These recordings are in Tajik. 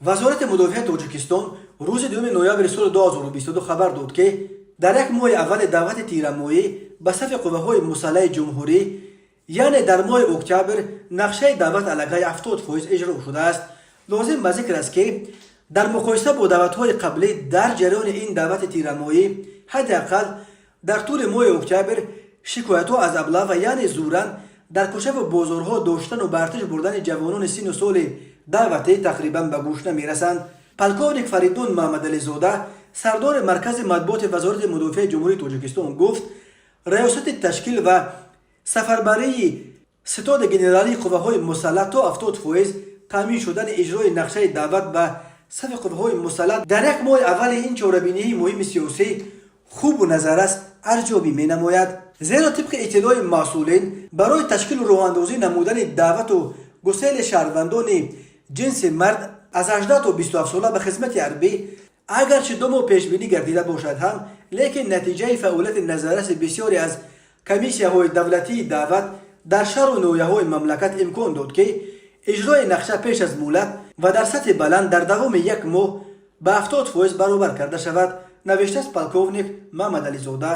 Вазорати мудофиаи Тоҷикистон рӯзи 2 ноябри соли 2022 хабар дод, ки дар як моҳи аввали даъвати тирамоҳӣ ба сафи қувваҳои мусаллаҳи ҷумҳурӣ, яъне дар моҳи октябр, нақшаи даъват аллакай 70% иҷро шудааст. Лозим ба зикр аст, ки дар муқоиса бо даъватҳои қаблӣ дар ҷараёни ин даъвати тирамоҳӣ ҳадди ақал дар тӯли моҳи октябр шикоятҳо аз облава, яъне зӯран дар кӯчаву бозорҳо доштану ба артиш бурдани ҷавонони синну соли даъватӣ тақрибан ба гӯш намерасанд. Полковник Фаридун Маҳмадализода, сардори маркази матбуоти Вазорати мудофиаи Ҷумҳурии Тоҷикистон, гуфт, раёсати ташкил ва сафарбарии Ситоди генералии қувваҳои мусаллаҳ то 70% таъмин шудани иҷрои нақшаи даъват ба сафи қувваҳои мусаллаҳ дар як моҳи аввали ин чорабинии муҳими сиёсӣ хубу назаррас арзёбӣ менамояд, зеро тибқи иттилои масъулин барои ташкилу роҳандозӣ намудани даъвату гусели шаҳрвандони ҷинси мард аз 18 то 27 сола ба хизмати ҳарбӣ агарчи 2 моҳ пешбинӣ гардида бошад ҳам, лекин натиҷаи фаъолияти назарраси бисёре аз комиссияҳои давлатии даъват дар шаҳру ноҳияҳои мамлакат имкон дод, ки иҷрои нақша пеш аз муҳлат ва дар сатҳи баланд дар давоми як моҳ ба 70% баробар карда шавад, навиштааст полковник Маҳмадализода.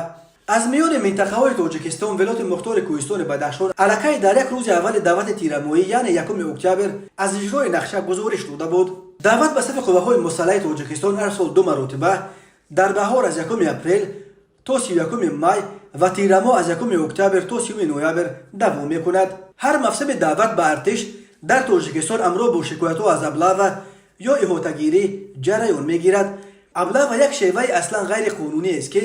Аз миёни минтақаҳои Тоҷикистон вилояти мухтори Кӯҳистони Бадахшон аллакай дар як рӯзи аввали даъвати тирамоҳӣ, яъне 1 октябр, аз иҷрои нақша гузориш дода буд. Даъват ба сафи қувваҳои мусаллаҳи Тоҷикистон ҳар сол ду маротиба, дар баҳор аз 1 апрел то 31 май ва тирамоҳ аз 1 октябр то 30 ноябр давом мекунад. Ҳар мавсими даъват ба артиш дар Тоҷикистон ҳамроҳ бо шикоятҳо аз облава ё иҳотагирӣ ҷараён мегирад. Облава як шеваи аслан ғайриқонунӣ аст, ки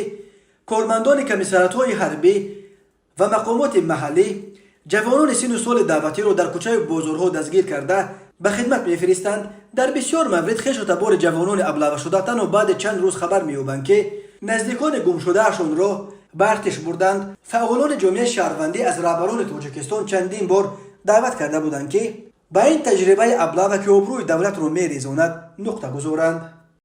кормандони комиссариатҳои ҳарбӣ ва мақомоти маҳаллӣ ҷавонони синну соли даъватиро дар кӯчаю бозорҳо дастгир карда, ба хидмат мефиристанд. Дар бисёр маврид хешу табори ҷавонони облавашуда танҳо баъди чанд рӯз хабар меёбанд, ки наздикони гумшудаашонро ба артиш бурданд. Фаъолони ҷомеаи шаҳрвандӣ аз раҳбарони Тоҷикистон чандин бор даъват карда буданд, ки ба ин таҷрибаи облава, ки обрӯи давлатро мерезонад, нуқта гузоранд.